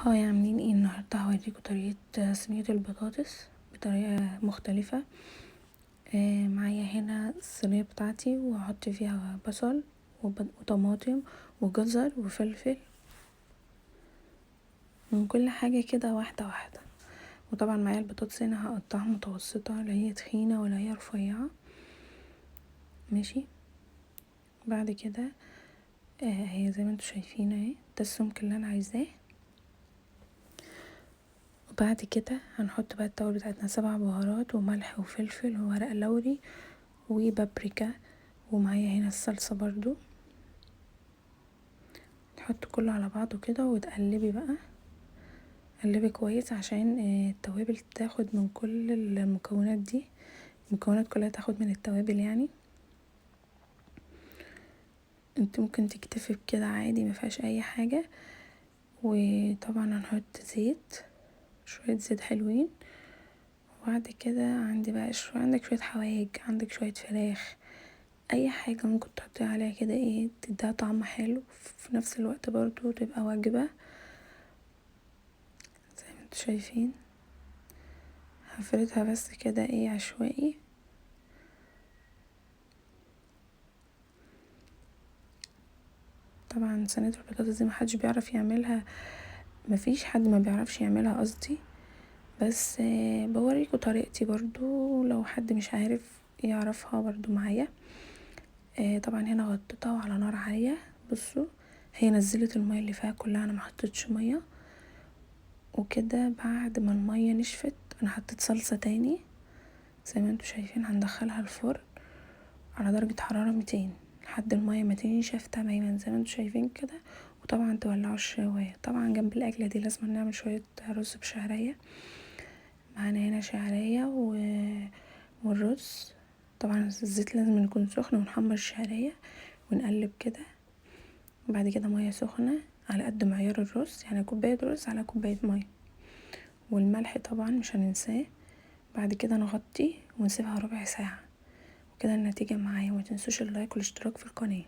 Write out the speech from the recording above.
Hi، عاملين ايه النهارده؟ هوريكم طريقه صينية البطاطس بطريقة مختلفة. معايا هنا الصينية بتاعتي، وهحط فيها بصل وطماطم وجزر وفلفل، من كل حاجة كده واحدة واحدة. وطبعا معايا البطاطس هنا هقطعها متوسطه، لا هي تخينة ولا هي رفيعة، ماشي. بعد كده هي زي ما انتم شايفين اهي، ده السمك اللي انا عايزاه. وبعد كده هنحط بقى التوابل بتاعتنا، 7 بهارات وملح وفلفل وورق لوري وبابريكا، ومعايا هنا الصلصة برضو. تحط كله على بعضه كده وتقلبي بقى، قلبي كويس عشان التوابل تاخد من كل المكونات دي، المكونات كلها تاخد من التوابل. انت ممكن تكتفي بكده عادي، ما فيهاش اي حاجة. وطبعا هنحط زيت، شوية زيت حلوين. وبعد كده عندي بقى عندك شوية حوايج، عندك شوية فراخ، اي حاجة ممكن تحطيها عليها كده، تديها طعم حلو، في نفس الوقت برضو تبقى وجبة. زي ما انتوا شايفين هفردها بس كده عشوائي. طبعا صينية البطاطس دي محدش بيعرف يعملها، مفيش حد ما بيعرفش يعملها قصدي، بس بوريكم طريقتي برضو لو حد مش عارف يعرفها برضو معايا. طبعا هنا غطيتها على نار عالية. بصوا هي نزلت المية اللي فيها كلها، انا ما حطيتش مية وكده. بعد ما المية نشفت انا حطيت صلصة تاني زي ما انتوا شايفين. هندخلها الفرن على درجة حرارة 200 لحد المية ما تنشف تماما زي ما انتوا شايفين كده. وطبعا تولعوا الشواية. طبعا جنب الاكلة دي لازم نعمل شوية رز بشعرية. معانا هنا شعرية والرز. طبعا الزيت لازم يكون سخن، ونحمر الشعرية ونقلب كده. وبعد كده مية سخنة على قد معيار الرز، يعني كوباية رز على كوباية مية، والملح طبعا مش هننساه. بعد كده نغطي ونسيبها ربع ساعة وكده. النتيجة معايا. وما تنسوش اللايك والاشتراك في القناة.